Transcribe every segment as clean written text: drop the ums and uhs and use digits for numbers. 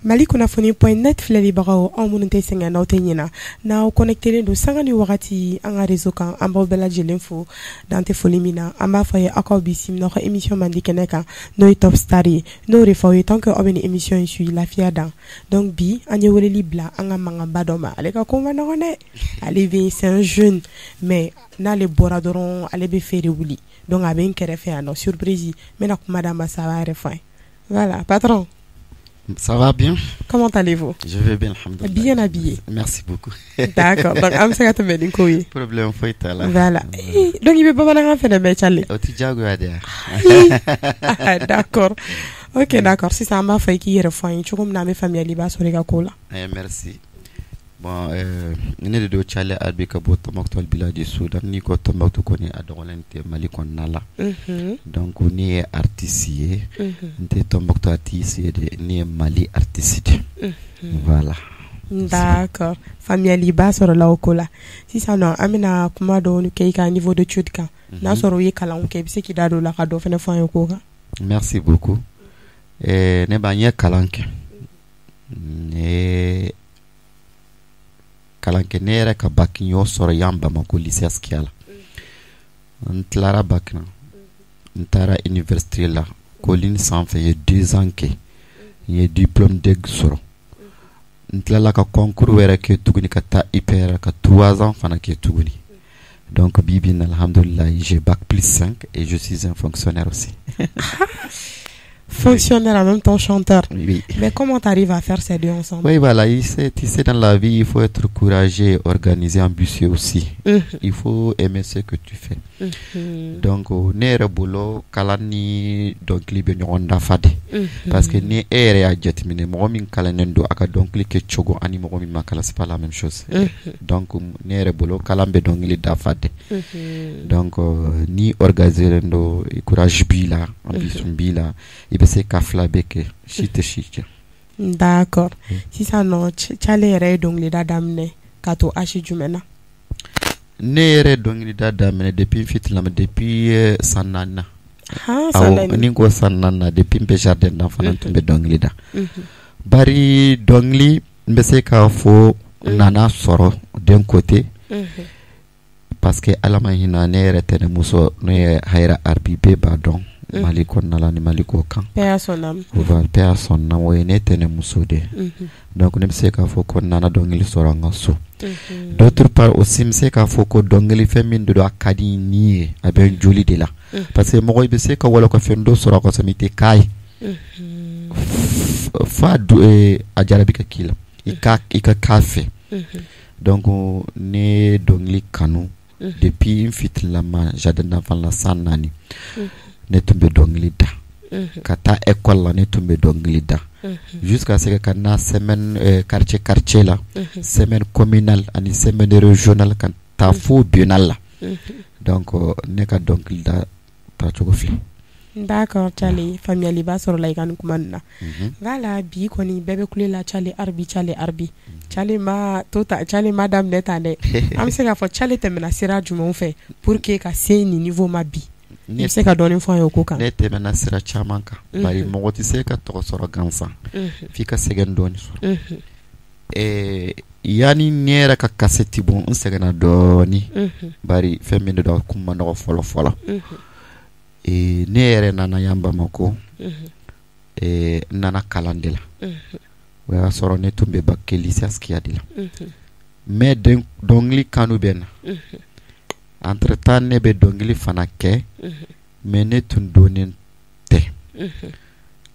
Mali kunnafoni.net filɛlibagaw, aw minnu tɛ sɛgɛn, n'aw tɛ ɲina, n'aw connecté don sanga ni wagati an ka réseau kan, an b'aw bɛɛ lajɛlen fo dan tɛ foli min na. An b'a fɔ ye aw k'aw bisimila aw ka émission mandi kɛnɛ kan, n'o ye Top Star ye. N'o de fɔ aw ye, tant que aw bɛ nin émission in suit, lafiya dan. Donc bi an ye weleli bila an ka mankanba dɔ ma. Ale ka ko ma nɔgɔn dɛ. Ale bɛ, c'est un jeune, mais n'ale bɔra dɔrɔn, ale bɛ feere wuli. Donc a bɛ n kɛrɛfɛ yan nɔ, surprise, n bɛna kuma d'a ma sa, a b'a yɛrɛ fɔ an ye. Voilà, patron. Ça va bien? Comment allez-vous? Je vais bien, alhamdoulilah. Bien habillé. Merci beaucoup. D'accord. Donc, an bɛ se ka tɛmɛ ni ko ye. Problème foyi t'a la. Voilà. Donc, i bɛ bamanankan fɛnɛ mɛn, Chale. O tɛ diyagoya de ya. D'accord. Ok, d'accord. Sisan an b'a fɔ i k'i yɛrɛ fɔ an ye cogo min na, an bɛ faamuyaliba sɔrɔ i ka ko la. Eh, merci. Bon, ne de don, Chale Arbi, ka bɔ Tombouctou, village du Soudan. N'i ko Tombouctou kɔni, a dɔgɔlen tɛ Mali kɔnɔna la. Donc ne ye artiste ye. N tɛ Tombouctou artiste ye dɛ, ne ye Mali artiste de. Voilà. D'accord. Faamuyaliba sɔrɔla o ko la. Sisan nɔ, an bɛna kuma dɔɔni kɛ i ka niveau d'étude kan. N'a sɔrɔ i ye kalanw kɛ, i bɛ se k'i da don o la ka dɔ fɛnɛ fɔ an ye o ko kan. Merci beaucoup. Ne b'a n ye kalan kɛ. Ne ye kalan kɛ, ne yɛrɛ ka bac n y'o sɔrɔ yan Bamako, lycée Askia la. N tilara bac na, n taara université la, Colline sanfɛ, n ye 2 ans kɛ, n ye diplôme DEG sɔrɔ. N tilala ka concours wɛrɛ kɛ tuguni ka taa IPR, ka 3 ans fana kɛ tuguni. Donc bi bi in na, alhamdoulilah, j'ai bac plus 5 et je suis un fonctionnaire aussi. Fonctionnaire, en même temps chanteur. Oui. Mais comment tu arrives à faire ces deux ensemble? Oui, voilà, tu sais, dans la vie, il faut être courageux, organisé, ambitieux aussi. Il faut aimer ce que tu fais. Donc, ne yɛrɛ bolo, kalan ni dɔnkili bɛ ɲɔgɔn dafa de. Parce que ni e yɛrɛ y'a jateminɛ, mɔgɔ min kalannen don, a ka dɔnkili kɛ cogo ani mɔgɔ min ma kalan, c'est pas la même chose. Donc ne yɛrɛ bolo, kalan bɛ dɔnkili dafa de. Donc ni organisé don, courage b'i la, ambition b'i la, i bɛ se ka fila bɛɛ kɛ, si tɛ si cɛ. D'accord. Sisan nɔ, Chale yɛrɛ ye dɔnkilida daminɛ k'a to âge jumɛn na? Ne yɛrɛ dɔnkilida daminɛ depuis n fitilama, depuis san 4 na. Han, san Awɔ, 4. Ni n ko san 4 na, depuis n bɛ jardin d'enfant na, n tun bɛ dɔnkili da. Bari dɔnkili, n bɛ se k'a fɔ n nana sɔrɔ d'un côté, parce que Ala ma hinɛ, ne yɛrɛ tɛnɛmuso, n'o ye Hayira Arbi, bɛɛ b'a dɔn Mali kɔnɔna la ni Mali kɔ kan. Paix à son âme. Voilà, paix à son âme, o ye ne tɛnɛmuso de ye. Donc ne bɛ se k'a fɔ ko n nana dɔnkili sɔrɔ an ka so. D'autre part aussi, n bɛ se k'a fɔ ko dɔnkili, fɛn min de don, a ka di ni ye, a bɛ n joli de la. Parce que mɔgɔ i bɛ se ka wala ka fɛn dɔ sɔrɔ a ka sɔrɔ i tɛ k'a ye. F'a du a jarabi ka k'i la, i ka k'a fɛ. Donc ne ye dɔnkili kanu depuis n fitilama, jardin d'enfant la, san 4, ne tun bɛ dɔnkili da. Ka taa école la, ne tun bɛ dɔnkili da jusqu'à ce que ka na semaine quartier quartier la, semaine communale ani semaine régionale, ka taa fo biennale la. Donc ne ka dɔnkili da taacogo filɛ. D'accord, Chale, faamuyaliba sɔrɔla i ka nin kuma nin na. Voilà, bi kɔni bɛɛ bɛ kule la Chale Arbi, Chale Arbi. Chale ma to ta, Chale ma daminɛ tan dɛ. An bɛ se k'a fɔ Chale tɛmɛna sira jumɛnw fɛ pour que ka se nin niveau ma bi? I bɛ se ka dɔɔnin fɔ an ye o ko kan? Ne tɛmɛna sira caman kan, bari mɔgɔ tɛ se ka tɔgɔ sɔrɔ gansan, f'i ka sɛgɛn dɔɔni sɔrɔ. Yanni ne yɛrɛ ka kasɛti bɔ, n sɛgɛnna dɔɔni, bari fɛn min de don, a kun ma nɔgɔ fɔlɔ fɔlɔ. Ne yɛrɛ nana yan Bamako, n nana kalan de la. O y'a sɔrɔ ne tun bɛ bac kɛ lycée Askia de la. Mais dɔnkili kanu bɛ n na. Entre temps, ne bɛ dɔnkili fana kɛ, mais ne tun donnen tɛ.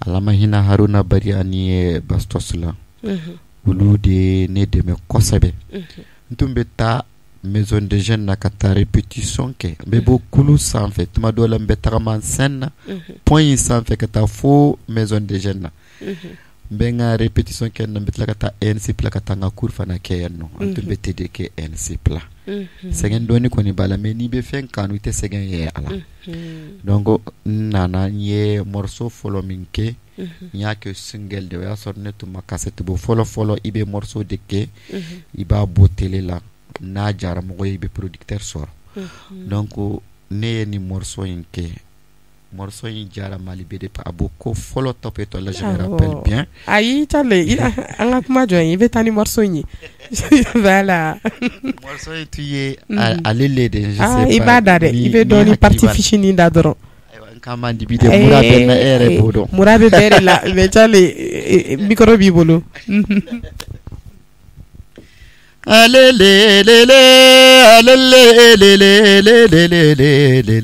Ala ma hinɛ Haruna Bari ani Bastos la, olu de ye ne dɛmɛ kosɛbɛ. N tun bɛ taa maison de jeunes na ka taa répétition kɛ. N bɛ bɔ kulu sanfɛ, tuma dɔw la n bɛ tagama n sen na pont in sanfɛ ka taa fo maison de jeunes na. N bɛ n ka répétition kɛ na, n bɛ tila ka taa ENSIP la ka taa n ka cours fana kɛ yen nɔ. An tun bɛ TD kɛ ENSIP la. Sɛgɛn dɔɔni kɔni b'a la, mais n'i bɛ fɛn kanu, i tɛ sɛgɛn ye a la. Donc n nana, n ye morceau fɔlɔ min kɛ, n y'a kɛ single de. O y'a sɔrɔ ne tun ma cassette bɔ fɔlɔ fɔlɔ. I bɛ morceau de kɛ, i b'a bɔ télé la, n'a jara mɔgɔ ye, i bɛ producteur sɔrɔ. Donc ne ye nin morceau in kɛ. Morceau in diyara Mali bɛɛ de, a bɔ ko fɔlɔ Top Étoile la, je me rappelle bien. Ayi Charles, an ka kuma jɔ yen, i bɛ taa ni morceau in ye, voilà. Morceau in tun ye ale le de, je sais pas. I b'a da dɛ, i bɛ dɔɔnin partie fitinin da dɔrɔn. Ayiwa, n kan man di bi de, mura bɛ n na, e yɛrɛ b'o dɔn. Mura bɛ bɛɛ de la, mais Charles, micro b'i bolo. Ale le le le, ale le le le le le le le le le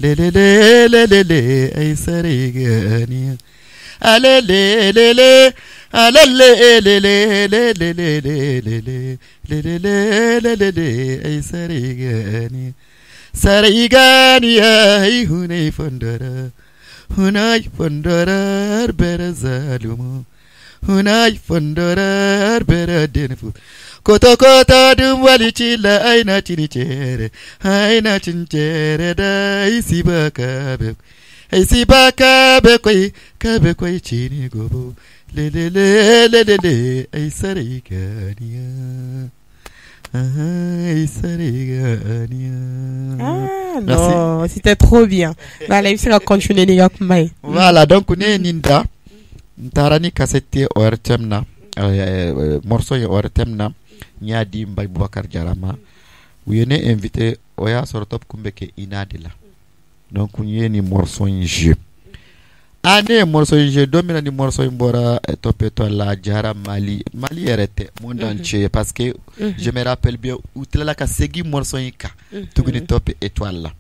le le le le le, ay sarigani, ale le le le, ale le le le le le le le le le le le le le le, ay sarigani, sarigani, ay hunay fondara, hunay fondara bere zalumu, hunay fondara bere denfu. Koto koto dum wali chila, aina chini chere, aina chinchere da isiba kabe, isiba kabe koi, kabe koi chini gobo, le le le le le le, ay sarigania, ay sarigania. Ah non, c'était trop bien. Voilà, il faut continuer les gars. Voilà, donc ne ninda, ntara ni cassette ORTM na, morceau ye ORTM na. N y'a di Mbaye Boubacar Diarra ma, u ye ne invité, o y'a sɔrɔ Top kun bɛ kɛ INA de la. Donc n ye nin morceau in jouer. Ah, ne ye morceau in jouer don min na, ni morceau in bɔra Top Étoile la, a diyara Mali, Mali yɛrɛ tɛ, monde entier, parce que je me rappelle bien, u tilala ka segin morceau in kan tuguni Top Étoile la.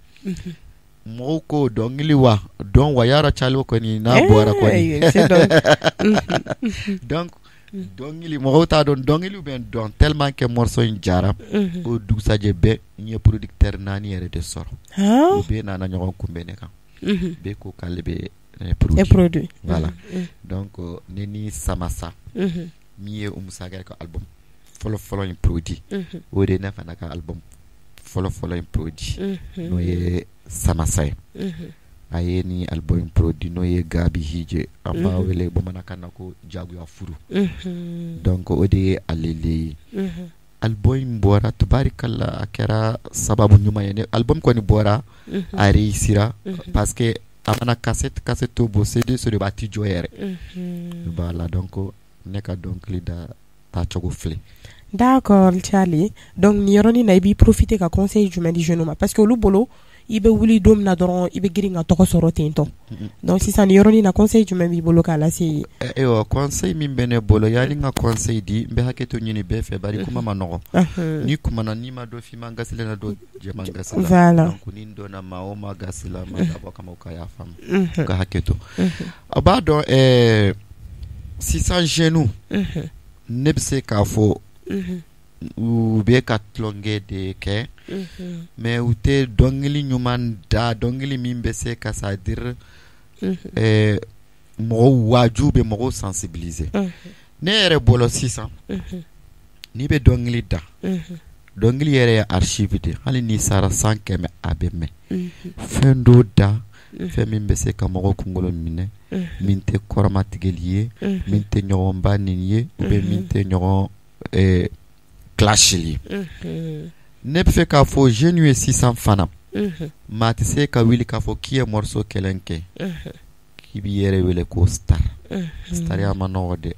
Mɔgɔw ko dɔnkili wa dɔn wa yarɔ, Calo kɔni n'a bɔra kɔni. Donc dɔnkili, mɔgɔw t'a dɔn dɔnkili bɛ dɔn tellement que morceau in jara. O dugusajɛ bɛɛ, n ye producteur naani yɛrɛ de sɔrɔ. U bɛɛ nana ɲɔgɔn kunbɛn ne kan, bɛɛ ko k'ale bɛ ne produit. Voilà, donc ne ni Samasa min ye Oumou Sangaré ka album fɔlɔ fɔlɔ in produit, o de ye ne fana ka album fɔlɔ fɔlɔ in produit, n'o ye Samasa ye. A ye ni album in produit, n'o ye Gabi Hije, an b'a wele bamanankan na ko jagoya furu. Donc o de ye ale le ye. Album in bɔra, tubarikala, a kɛra sababu ɲuman ye. Album kɔni bɔra, a réussira, parce que a mana cassette cassette bɔ, CD sɔrɔ a ti jɔ yɛrɛ. Voilà, donc ne ka dɔnkili da taacogo filɛ. D'accord Charlie, donc nin yɔrɔnin na, i b'i profiter ka conseil jumɛn di jeunes ma? Parce que olu bolo, i bɛ wuli don min na dɔrɔn, i bɛ girin ka tɔgɔ sɔrɔ ten tɔ. Donc sisan, nin yɔrɔnin na, conseil jumɛn b'i bolo k'a lase? Ayiwa, conseil min bɛ ne bolo, yanni n ka conseil di, n bɛ hakɛ to ɲini bɛɛ fɛ, bari kuma ma nɔgɔ. Ni kumana, n'i ma dɔ finman gasi la, dɔ jɛman gasi la. Donc ni n donna maa o maa gasi la, ma dabɔ kama, u ka yafa n ma, u ka hakɛ to. A b'a dɔn sisan jeunes, ne bɛ se k'a fɔ u bɛ ka tulonkɛ de kɛ, mais u tɛ dɔnkili ɲuman da, dɔnkili min bɛ se ka, c'est à dire, mɔgɔw waaju, bɛ mɔgɔw sensibiliser. Ne yɛrɛ bolo sisan, n'i bɛ dɔnkili da, dɔnkili yɛrɛ ye archive de, hali n'i sara 100, a bɛ mɛn. Fɛn dɔ da, fɛn min bɛ se ka mɔgɔw kunkolo minɛ, min tɛ kɔrɔmatigɛli ye, min tɛ ɲɔgɔn ba nin ye, ou bien min tɛ ɲɔgɔn clashli ye. Ne bɛ fɛ k'a fɔ jeunes ye sisan fana, maa tɛ se ka wuli k'a fɔ k'i ye morceau kelen kɛ, k'i b'i yɛrɛ wele ko star. Stariya ma nɔgɔ dɛ.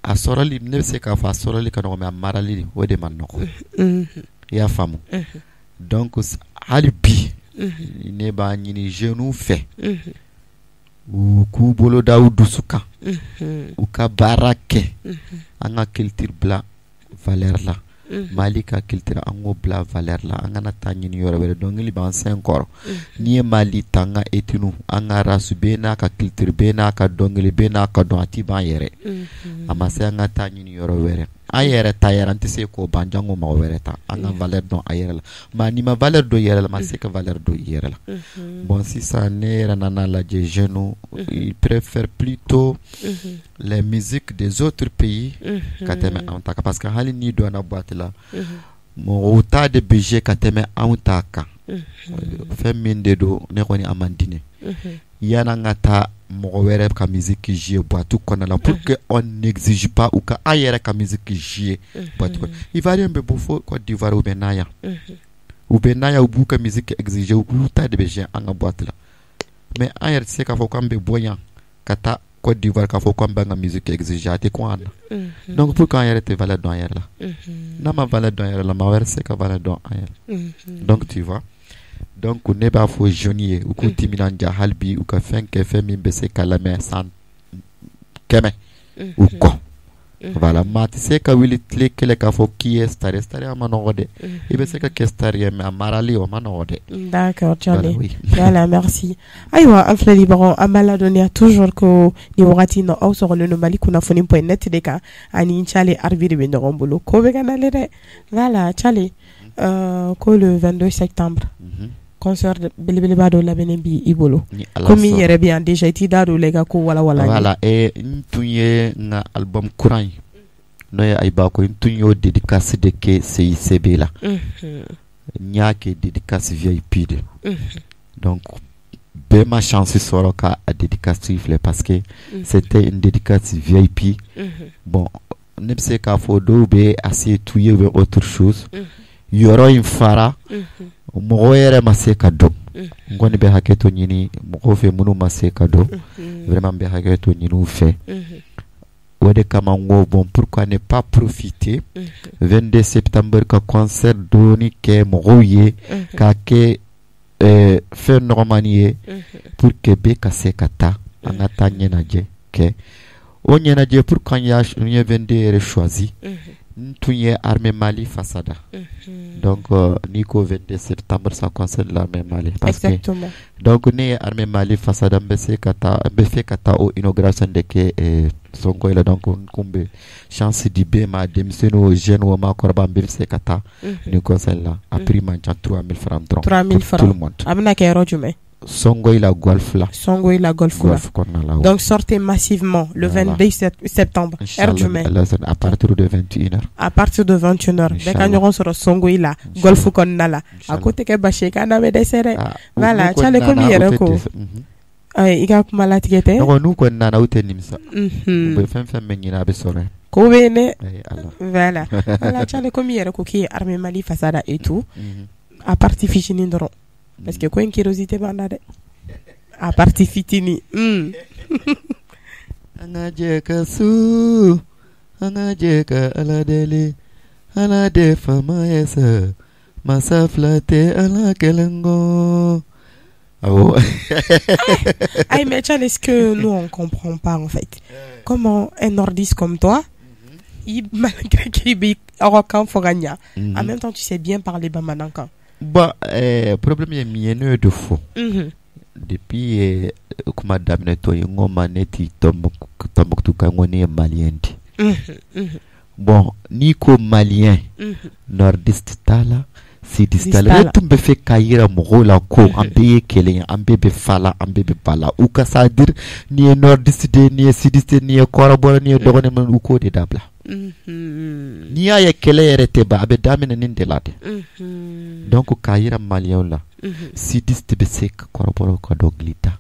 A sɔrɔli, ne bɛ se k'a fɔ a sɔrɔli ka nɔgɔ, mais a marali, o de ma nɔgɔ. I y'a faamu? Donc hali bi, ne b'a ɲini jeunes fɛ, u k'u bolo da u dusu kan, u ka baara kɛ, an ka culture bila valeur la. Mali ka culture, an k'o bila valeur la, an kana taa ɲini yɔrɔ wɛrɛ. Dɔnkili b'an sen kɔrɔ. N'i ye Mali ta, an ka ethnie, an ka race, bɛɛ n'a ka culture, bɛɛ n'a ka dɔnkili, bɛɛ n'a ka dɔn, a ti ban yɛrɛ. A ma se an ka taa ɲini yɔrɔ wɛrɛ. An yɛrɛ ta yɛrɛ, an tɛ se k'o ban, jango mɔgɔ wɛrɛ ta. An ka valeur dɔn a yɛrɛ la. Maa n'i ma valeur dɔn i yɛrɛ la, maa tɛ se ka valeur dɔn i yɛrɛ la. Bon, sisan ne yɛrɛ nana lajɛ, jeunes, ils préfèrent plutôt les musiques des autres pays ka tɛmɛ anw ta kan, parce que hali n'i donna boîte la, mɔgɔw ta de bɛ jouer ka tɛmɛ anw ta kan. Fɛn min de don, ne kɔni, a man di ne yan'an ka taa mɔgɔ wɛrɛ ka musique jouer boîte kɔnɔna la, pour que on n'exige pas u ka an yɛrɛ ka musique jouer boîte kɔnɔ. Ivoirien bɛ bɔ fo Côte d'Ivoire, u bɛ na yan, u bɛ na yan, u b'u ka musique exiger, u b'u ta de bɛ jouer an ka boîte la. Mais an yɛrɛ tɛ se k'a fɔ k'an bɛ bɔ yan ka taa Côte d'Ivoire k'a fɔ k'an b'an ka musique exiger, a tɛ kun an na. Donc pourquoi an yɛrɛ tɛ valeur dɔn an yɛrɛ la? N'an ma valeur dɔn an yɛrɛ la, maa wɛrɛ tɛ se ka valeur dɔn an yɛrɛ. Donc tu vois, donc ne b'a fɔ jeunes ye, u k'u timinanja hali bi, u ka fɛn kɛ, fɛn min bɛ se ka lamɛn san 100 u kɔ. Voilà, maa tɛ se ka wuli tile kelen k'a fɔ k'i ye star ye. Star ma nɔgɔ dɛ. I bɛ se ka kɛ star ye, mais a marali, o ma nɔgɔ dɛ. D'accord, Tchale. Voilà, oui. Voilà, merci. Ayiwa, an filɛlibagaw, an b'a ladɔnniya toujours ko nin wagati in na, aw sɔgɔlen don Mali kunnafoni point net de kan, ani Tchale Arbi de bɛ ɲɔgɔn bolo. Ko bɛ ka nalen dɛ. Voilà, Tchale, ko le 22 septembre, concert belebeleba dɔ labɛnnen bi i bolo. Ni Ala Komi i sɔnna. yɛrɛ bɛ yan déjà, i t'i da don o la, i ka ko walawala an ye. Voilà, n tun ye n ka album kura in, n'o ye Ayiba ko, n tun y'o dédicace de kɛ CICB la. N y'a kɛ dédicace VIP de. Donc bɛɛ ma chance sɔrɔ ka a dédicace filɛ parce que c'était une dédicace VIP. Bon, ne bɛ se k'a fɔ dɔw bɛ assiette ye ou bien autre chose. Yɔrɔ in fara, mɔgɔ yɛrɛ ma se ka don. N kɔni bɛ hakɛ to ɲini mɔgɔw fɛ minnu ma se ka don. Vraiment, n bɛ hakɛ to ɲini u fɛ. O de kama n ko bon, pourquoi ne pas profiter 22 septembre ka concert dɔɔni kɛ mɔgɔw ye, k'a kɛ fɛn nɔgɔmani ye pour que bɛɛ ka se ka taa, an ka taa ɲɛnajɛ kɛ. O ɲɛnajɛ, pourquoi n ye 22 yɛrɛ choisi? N tun ye armée Mali fasada. Donc n'i ko 22 septembre, ça concerne l'armée Mali parce que donc ne ye armée Mali fasada, n bɛ se ka taa, n bɛ fɛ ka taa o inauguration de kɛ Sonko la. Donc n kun bɛ chance di bɛɛ ma, denmisɛnnin o, jeune o, maakɔrɔba, n bɛɛ bɛ se ka taa nin concert la. A prix man ca, 3000 francs dɔrɔn. 3000 pour francs. tout le monde. A bɛna kɛ yɔrɔ jumɛn? Songoïla Golf la. Songoïla Golf la. Golf kɔnɔna la. Donc sortez massivement le 22 septembre. Heure Inch'Allah, jumɛn? Ala sɔnna, à partir de 21h. À partir de 21h. Bɛɛ ka Inch'Allah. ɲɔgɔn sɔrɔ Songoïla Golf kɔnɔna la. A ko tɛ kɛ basi ye k'an n'a bɛ dɛsɛ dɛ. Ah, Voilà, n'u kɔni Tchale, komi nana, i yɛrɛ u tɛ ko. dɛsɛ. I ka kuma latigɛ tɛ. Ne ko n'u kɔni nana, u tɛ nimisa. U bɛ fɛn fɛn min ɲini, a bɛ sɔrɔ yen. Ko bɛ yen dɛ. Ayi, Ala. Voilà. Voilà, Tchale, komi i yɛrɛ ko k'i ye armée Mali fasada et tout. A partie fitinin dɔrɔn. Parce que ko in curiosité b'an na dɛ. A partie fitinin. An ka jɛ ka su, an ka jɛ ka Ala deli, Ala de fama ye sa, masa fila tɛ Ala kelen kɔ. Awɔ. Aïe, mais Tchale, est-ce que nous, on comprend pas, en fait? Comment un nordiste comme toi, malgré qu'il bɛ aw ka kan fɔ ka ɲa, en même temps, tu sais bien parler bamanankan? Bon, problème ye min ye, n'o ye de fɔ. Depuis kuma daminɛ tɔ ye, n ko ma ne ti Tombouctou kan, n ko ne ye malien de. Bon, n'i ko malien, nordiste t'a la, sudiste t'a la. T'a Ne la. tun bɛ fɛ k'a yira mɔgɔw la ko an bɛɛ ye kelen ye, an bɛɛ bɛ fa la, an bɛɛ bɛ ba la. U ka, c'est à dire n'i ye nordiste de ye, n'i ye sudiste ye, n'i ye kɔrɔbɔrɔ, n'i ye dɔgɔnin min, u k'o de dabila. N'i y'a ye kɛlɛ yɛrɛ tɛ ban, a bɛ daminɛ nin de la dɛ. Donc k'a yira maliyɛnw la, sudiste bɛ se ka kɔrɔbɔrɔw ka dɔnkili da,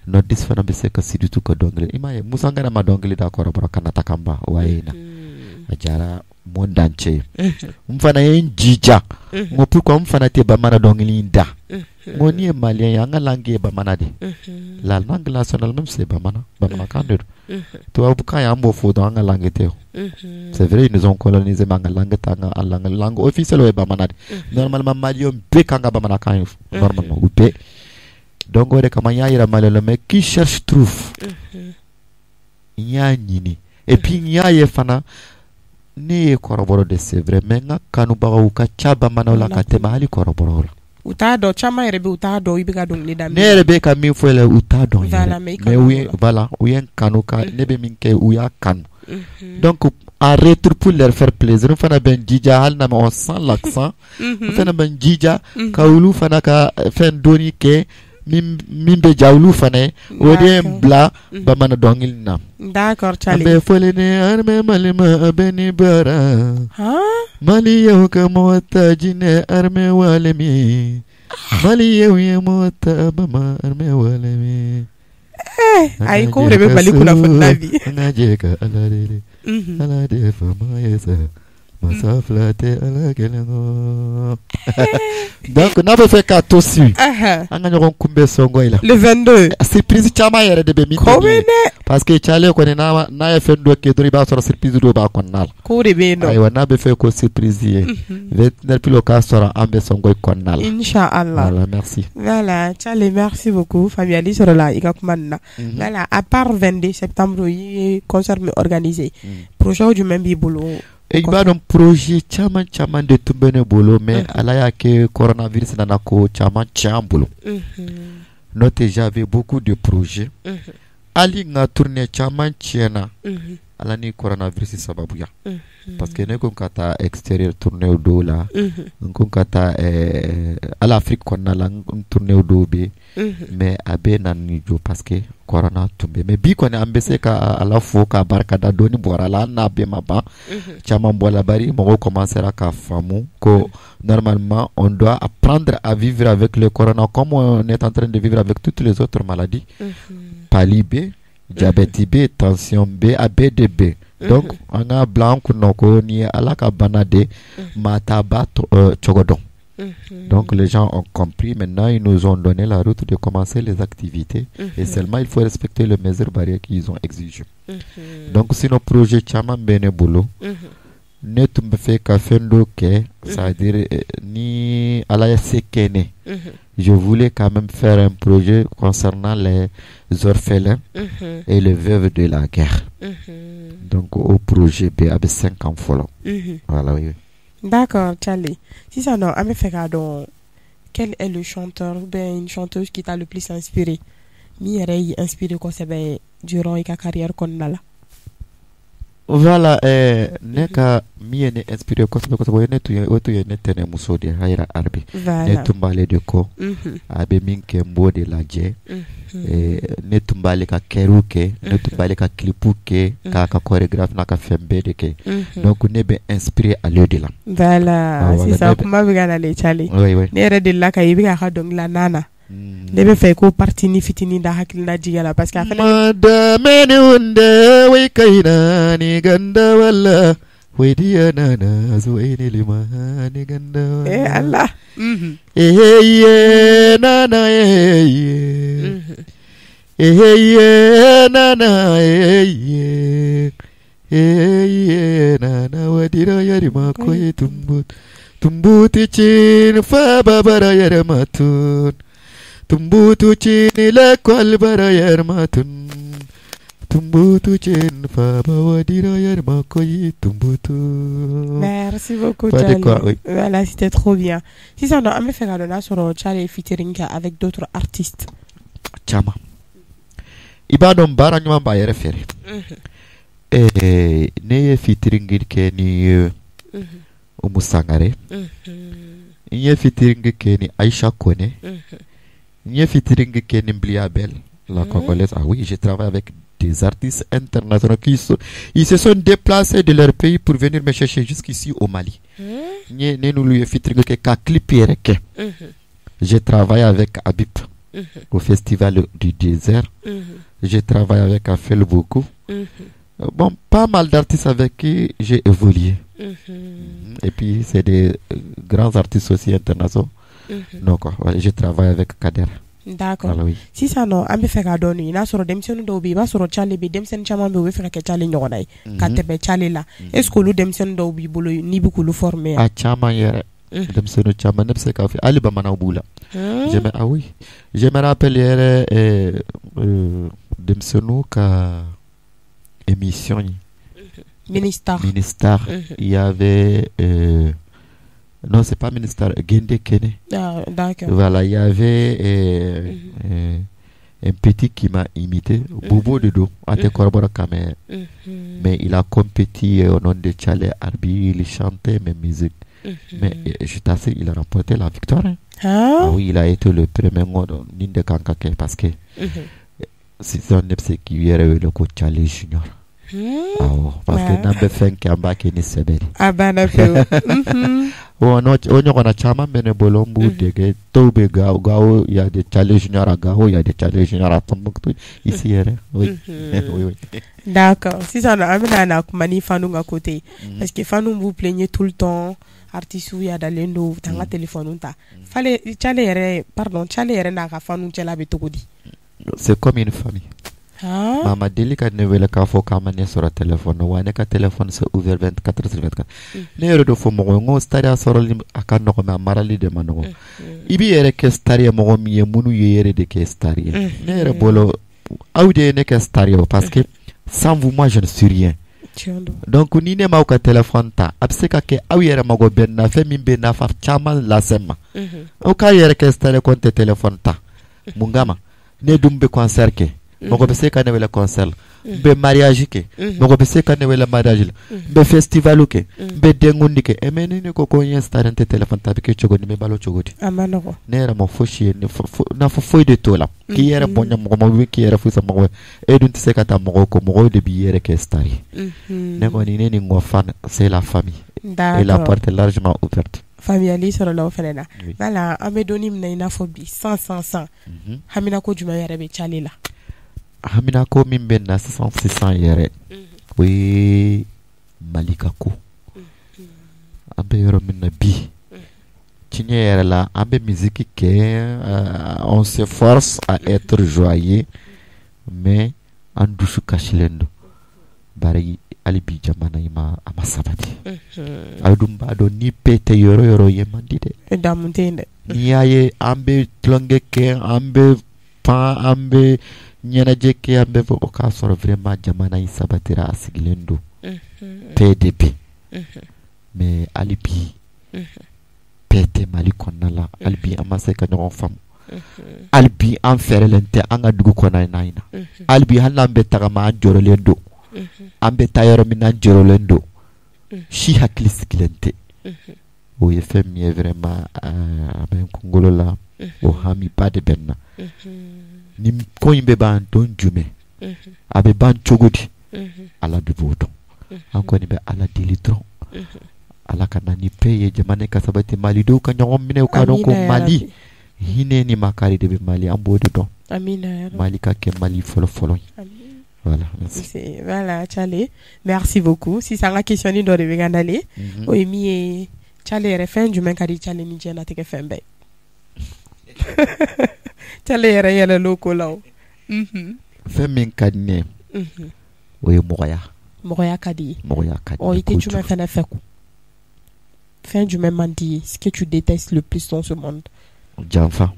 nordiste fana bɛ se ka sudiste ka dɔnkili. I m'a ye Musa Ngana ma dɔnkili da kɔrɔbɔrɔ kan na, ta kan ba o ye na a diyara monde entier ye. N fana ye n jija, n ko pourquoi n fana tɛ bamanan dɔnkili in da? N ko n'i ye malien ye, an ka langue ye bamanan de. La langue nationale même, c'est bamanan, bamanankan de don. Tubabukan ye, an b'o fɔ dɔrɔn, an ka langue tɛ o. C'est vrai, ils nous ont colonisé, mais an ka langue t'an ka langue officielle, o ye bamanan de. Normalement, malien bɛɛ kan ka bamanankan ye, normalement u bɛɛ. Donc o de kama n y'a yira malien la, mais qui cherche trouve. N y'a ɲini et puis n y'a ye fana, ne ye kɔrɔbɔrɔ de, c'est vrai, mais n ka kanubagaw ka ca bamananw la ka tɛmɛ hali kɔrɔbɔrɔw la. U t'a dɔn, caman yɛrɛ bɛ, u t'a dɔn i bɛ ka dɔnkili da. Ne yɛrɛ bɛ ka min fɔ yɛrɛ, u t'a dɔn Voilà, yɛrɛ. mais i Mais kanu u ye la. Voilà, u ye n kanu ka ne bɛ min kɛ, u y'a kanu. Donc en retour, pour leur faire plaisir, n fana bɛ n jija, hali n'a ma on sent l'accent, n fana bɛ n jija ka olu fana ka fɛn dɔɔni kɛ min bɛ ja olu fana ye. O de ye n bila bamanan dɔnkili na. D'accord, An Tchale. bɛ foli ni armée Mali ma, a bɛ ni baara. Han? Maliyɛnw ka mɔgɔ ta jinɛ armée wale min. Maliyɛnw ye mɔgɔ ta bama armée wale min. Ayi, ko de bɛ Mali kunnafoni na bi. An ka jɛ ka Ala deli. Ala de fama ye sa. Masa fila tɛ Ala kelen kɔ. Donc n'a bɛ fɛ k'a to su, an ka ɲɔgɔn kunbɛn Sɔngɔ la. Le 22. Surprise caman yɛrɛ de bɛ min tɛ nin ye. Parce que Thialé kɔni, n'a ye fɛn dɔ kɛ dɔrɔn, i b'a sɔrɔ surprise dɔ b'a kɔnɔna la. Ko de bɛ yen nɔ. Ayiwa, n'a bɛ fɛ ko surprise ye, 29 pile, o k'a sɔrɔ an bɛ Sɔngɔ kɔnɔna la. Inchallah. Voilà, merci. Voilà, Thialé, merci beaucoup. Faamuyali sɔrɔla i ka kuma nin na. Voilà, à part 22 septembre, i ye concert min organisé, projet jumɛn b'i bolo? I b'a dɔn, projet caman caman de tun bɛ ne bolo, mais Ala y'a kɛ, coronavirus nana ko caman tiɲɛ an bolo. N'o tɛ, j'avais beaucoup de projets. Hali n ka tournée caman tiɲɛna Ala ni coronavirus sababuya. Parce que ne ko ka taa extérieur tournée dɔw la, n ko ka taa hali Afrique kɔnɔna la, n tournée dɔw bɛ yen, mais a bɛɛ nana ni jɔ parce que corona tun bɛ. Mais bi kɔni, an bɛ se ka Ala fo k'a barikada, dɔɔni bɔra la, hali n'a bɛɛ ma ban, caman bɔra, bari mɔgɔw commencera k'a faamu ko normalement on doit apprendre à vivre avec le corona comme on est en train de vivre avec toutes les autres maladies. Palu bɛ, diabète bɛ, tension bɛ, a bɛɛ de bɛ. Donc an k'a bila an kunna ko nin ye Ala ka bana de, maa t'a ba cogo dɔn. Donc les gens ont compris, maintenant ils nous ont donné la route de commencer les activités et seulement il faut respecter les mesures barrières qu'ils ont exigées. Donc sinon, projet caman bɛ ne bolo. Ne tun bɛ fɛ ka fɛn dɔ kɛ, c'est-à-dire ni Ala ye se kɛ ne, je voulais quand même faire un projet concernant les orphelins et les veuves de la guerre. Donc o projet bɛ, a bɛ 5 ans fɔlɔ. Voilà, oui. D'accord, Thialé. Sisan nɔ, an bɛ fɛ k'a dɔn, quel est le chanteur ou bien une chanteuse qui t'a le plus inspiré, min yɛrɛ y'i inspiré kosɛbɛ durant i ka carrière kɔnɔna la? Voilà, ne ka min ye ne inspiré kosɛbɛ kosɛbɛ, o ye ne tun ye o tun ye ne tɛnɛmuso de ye, Hayira Arabi. Ne tun b'ale de kɔ. A bɛ min kɛ, n b'o de lajɛ. Ne tun b'ale ka chœur kɛ, ne tun b'ale ka clip kɛ, k'a ka chorégraphe n'a ka fɛn bɛɛ de kɛ. Donc ne bɛ inspiré ale de la. Voilà, sisan kuma bɛ ka nalen, Thialé. Oui, oui. Ne yɛrɛ delila ka i bɛ k'a ka dɔnkili la Nana. Ne bɛ fɛ i k'o partie ni fitinin da hakilina jigin la, parce que a fana. Madameni wunde wai kaina ni ganda wala waidiya nana zuwaini limani ganda wala. Eh Allah. Eh ye nana eh ye. Eh ye nana eh ye. Eh ye nana wadira yarima koye tumbut. Tumbuti chin fa babara yarmatun. Tumbutu chin l'école bara yarmatun. Tumbutu chin fa bawadira yarma koyi tumbutu. Merci beaucoup, Pas de Thialé. quoi, oui. Voilà, c'était trop bien. Sisan nɔ, an bɛ fɛ k'a dɔn n'a sɔrɔ Thialé ye featuring kɛ avec d'autres artistes. Caman. I b'a dɔn, baara ɲuman b'a yɛrɛ feere. Ne ye featuring kɛ ni Oumou Sangare. N ye featuring kɛ ni Aïcha Kone. N ye featuring kɛ ni Mbilia Bel, la Congolaise. Ah oui, j'ai travaillé avec des artistes internationaux qui sont, ils se sont déplacés de leur pays pour venir me chercher jusqu'ici au Mali. N ye ne n'olu ye featuring kɛ ka clip yɛrɛ kɛ. J'ai travaillé avec Habib au Festival du désert. J'ai travaillé avec Afel beaucoup. Bon, pas mal d'artistes avec qui j'ai évolué. Et puis, c'est des grands artistes aussi internationaux. Donc, ouais, j'ai travaillé avec Kader. D'accord. Voilà, oui. Sisan nɔ, an bɛ fɛ k'a dɔn nin n'a sɔrɔ denmisɛnnin dɔw bɛ yen, i b'a sɔrɔ Thialé bɛ denmisɛnnin caman bɛ yen, u bɛ fɛ ka kɛ Thialé ɲɔgɔnna ye ka tɛmɛ Thialé la. Est ce que olu denmisɛnnin dɔw b'i bolo n'i bɛ k'olu former? A caman yɛrɛ. Denmisɛnnin caman, ne bɛ se k'a fɔ hali bamananw b'u la. Je me, ah oui, je me rappelle yɛrɛ, denmisɛnninw ka émission ye. Ministère. Ministère. Il y avait non, c'est pas ministère, Gende Kene. Ah, d'accord. Voilà, il y avait un petit qui m'a imité, Bobo de Do, a tɛ kɔrɔbɔrɔ kan mɛn, mais il a compéti au nom de Thialé Arbi, il chantait mes musiques. Mais je t'assure, il a remporté la victoire, hein. Ah. Ah oui, il a été le premier nin de kan ka kɛ parce que sisan ne bɛ se k'i yɛrɛ wele ko Thialé Junior. Awɔ, parce que n'an bɛ fɛn kɛ, an b'a kɛ ni sɛbɛ de. A banna pewu. Bon, o ɲɔgɔnna caman bɛ ne bolo, n b'u dege. Dɔw bɛ Gao, Gao, il y a des Tchale Junior à Gao, il y a des Tchale Junior à Tombouctou ici yɛrɛ, oui. Oui, oui. D'accord, sisan nɔ an bɛna na kuma ni fanu ka côté, parce que fanu b'u plaigner tout le temps, artistes yadalen don, u t'an ka téléphone ta. Fale Tchale yɛrɛ, pardon, Tchale yɛrɛ n'a ka fanu cɛla bɛ cogo di? C'est comme une famille. Maa ma deli ka ne wele k'a fɔ k'a ma ne sɔrɔ téléphone na. Wa ne ka téléphone, c'est ouvert 24 sur 24. Ne yɛrɛ de fɔ mɔgɔ ye n ko star sɔrɔli a ka nɔgɔn, mais a marali de ma nɔgɔn. I b'i yɛrɛ kɛ star ye, mɔgɔ min ye, minnu ye yɛrɛ de kɛ star ye. Ne yɛrɛ bolo, aw de ye ne kɛ star ye o, parce que sans vous, moi, je ne suis rien. Donc ni ne m'aw ka téléphone ta, a bɛ se ka kɛ aw yɛrɛ mago bɛ n na, fɛn min bɛ nafa caman lase n ma. Aw k'a yɛrɛ kɛ star ye ko n tɛ téléphone ta, mun kama? Ne dun bɛ concert kɛ, mɔgɔ bɛ se ka ne wele concert la. N bɛ mariage kɛ, mɔgɔ bɛ se ka ne wele mariage la. N bɛ festival kɛ, n bɛ denkundi kɛ. Eh, mais ni ne ko ko n ye star, n tɛ téléphone ta, a bɛ kɛ cogo di? N bɛ balo cogo di? A ma nɔgɔn. Ne yɛrɛ ma fosi ye, nafa foyi de t'o la k'i yɛrɛ bonya mɔgɔ ma, ou k'i yɛrɛ fusa mɔgɔ ye. E dun tɛ se ka taa mɔgɔw kɔ, mɔgɔw de b'i yɛrɛ kɛ star ye. Ne kɔni, ne ni n ka fan, c'est la famille et la porte est largement ouverte. Faamuyali sɔrɔla o fana na. Voilà, an bɛ don min na i n'a fɔ bi, san san san, haminako jumɛn yɛrɛ bɛ Tchale la? Haminako min bɛ na sisan sisan yɛrɛ, o ye Mali ka ko. An bɛ yɔrɔ min na bi, tiɲɛ yɛrɛ la, an bɛ musique kɛ, on se force à être joyeux, mais an dusu kasilen don, bari hali bi jamana in ma, a ma sabati. Aw dun b'a dɔn, ni paix tɛ yɔrɔ yɔrɔ, ye man di dɛ. Damu tɛ yen dɛ. N'i y'a ye an bɛ tulonkɛ kɛ, an bɛ pan, an bɛ ɲɛnajɛ kɛ, an bɛ fɔ, o k'a sɔrɔ vraiment jamana in sabatira, a sigilen don, paix de bɛ. Mais hali bi, paix tɛ Mali kɔnɔna la. Hali bi an ma se ka ɲɔgɔn faamu. Hali bi an fɛɛrɛlen tɛ an ka dugu kɔnɔna in na. Hali bi, hali n'an bɛ tagama, an jɔrɔlen don. An bɛ taa yɔrɔ min na, an jɔrɔlen don. Si hakili sigilen tɛ. O ye fɛn min ye, vraiment, a bɛ n kunkolo la. O hamiba de bɛ n na. Ni ko in bɛ ban don jumɛn, a bɛ ban cogo di, Ala de b'o dɔn. An kɔni bɛ Ala deli dɔrɔn, Ala ka na ni paix ye, jamana ka sabati, malidenw ka ɲɔgɔn minɛ, u ka dɔn ko Mali hinɛ ni makari de bɛ Mali, an b'o de dɔn. Mali ka kɛ Mali fɔlɔ fɔlɔ ye. Voilà, merci. Voilà, Tchale, merci beaucoup. Sisan, an ka question dɔ de bɛ ka nalen. O ye min ye, Tchale yɛrɛ, fɛn jumɛn ka di Tchale ni diɲɛlatigɛ fɛn bɛɛ? Tchale yɛrɛ yɛlɛl'o ko la o. Fɛn min ka di ne ye, o ye mɔgɔya. Mɔgɔya ka di ye. Mɔgɔya ka di. Ɔ, i tɛ jumɛn fɛnɛ fɛ ko? Fɛn jumɛn man di ye? Ce que tu détestes le plus dans ce monde? Janfa.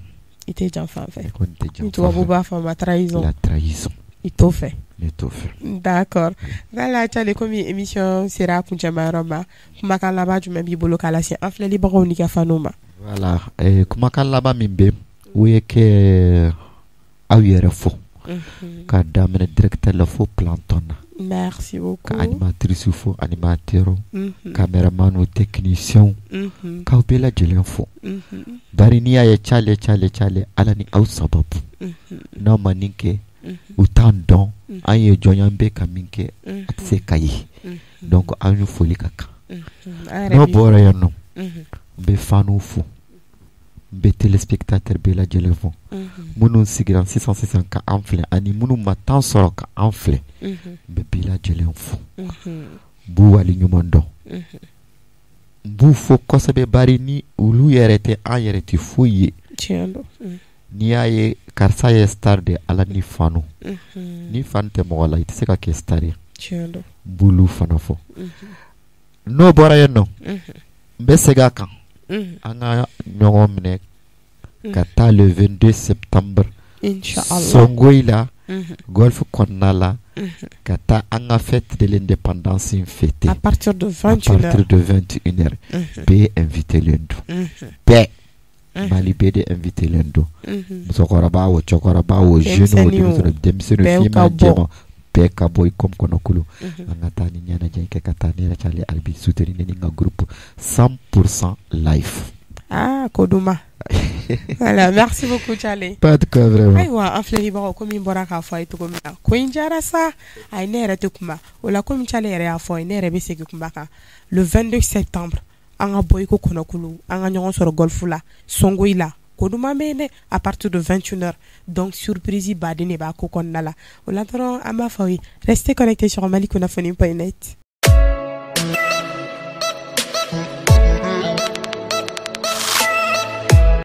I tɛ janfa fɛ. Ne kɔni tɛ janfa. Tubabu b'a fɔ ma trahison. La trahison. I t'o fɛ. Ne t'o fɛ. D'accord. Voilà, Tchale, komi émission sera a kuncɛma yɔrɔ ma, kumakan laban jumɛn b'i bolo k'a lase an filɛlibagaw n'i ka faniw ma? Voilà, kumakan laban min bɛ, o ye kɛ aw yɛrɛ fo, k'a daminɛ directeur la fo planton na. Merci beaucoup. Ka animatrice fo, animateur, caméraman, technicien, k'aw bɛɛ lajɛlen fo. Bari n'i y'a ye Tchale, Tchale, Tchale, Ala ni aw sababu. N'aw ma nin kɛ, u t'an dɔn an ye jɔn ye, an bɛ ka min kɛ, a tɛ se ka ye. Donc aw ni foli ka kan. N'o bɔra yen nɔ, n bɛ faniw fo, n bɛ téléspectateur bɛɛ lajɛlen fo, minnu sigira sisan sisan ka an filɛ ani minnu ma temps sɔrɔ ka an filɛ. N bɛ bɛɛ lajɛlen fo, n b'u waleɲuman dɔn, n b'u fo kosɛbɛ, bari ni olu yɛrɛ tɛ, an yɛrɛ tɛ foyi ye. N'i y'a ye karisa ye star de, Ala ni fanu. Ni fan tɛ mɔgɔ la, i tɛ se ka kɛ star ye. N b'olu fana fɔ. N'o bɔra yen nɔ, n bɛ segin a kan, an ka ɲɔgɔn minɛ ka taa le 22 septembre Songoyi la, golf kɔnɔna la, ka taa an ka fête de l'indépendance in fêter. À partir de 21. À partir de 21 heures. Bɛɛ invité len don, bɛɛ, Mali bɛɛ de invité len don, musokɔrɔba o, cɛkɔrɔba o, jeune o, denmisɛnnin, finman, jɛman, bɛɛ ka bɔ i comme kɔnɔkulu, an ka taa ni ɲɛnajɛ kɛ, ka taa ne yɛrɛ Tchale Arbi soutenir, ne ni n ka groupe 100% live. Ah, ko duman. Voilà, merci beaucoup Tchale. Pas de quoi, vraiment. Ayiwa, an filɛlibagaw, komi n bɔra k'a fɔ a ye cogo min na, ko in diyara sa. Ayi, ne yɛrɛ tɛ kuma o la. Komi Tchale yɛrɛ y'a fɔ a ye, ne yɛrɛ bɛ segin kuma kan. Le 22 septembre, an ka bɔ i ko kɔnɔkulu, an ka ɲɔgɔn sɔrɔ golf la Songoyi la. Ko duman bɛ yen dɛ, à partir de 21h. Donc surprise baden de b'a ko kɔnɔna la. O la dɔrɔn, an b'a fɔ aw ye, restez connectés sur malikunnafoni.net.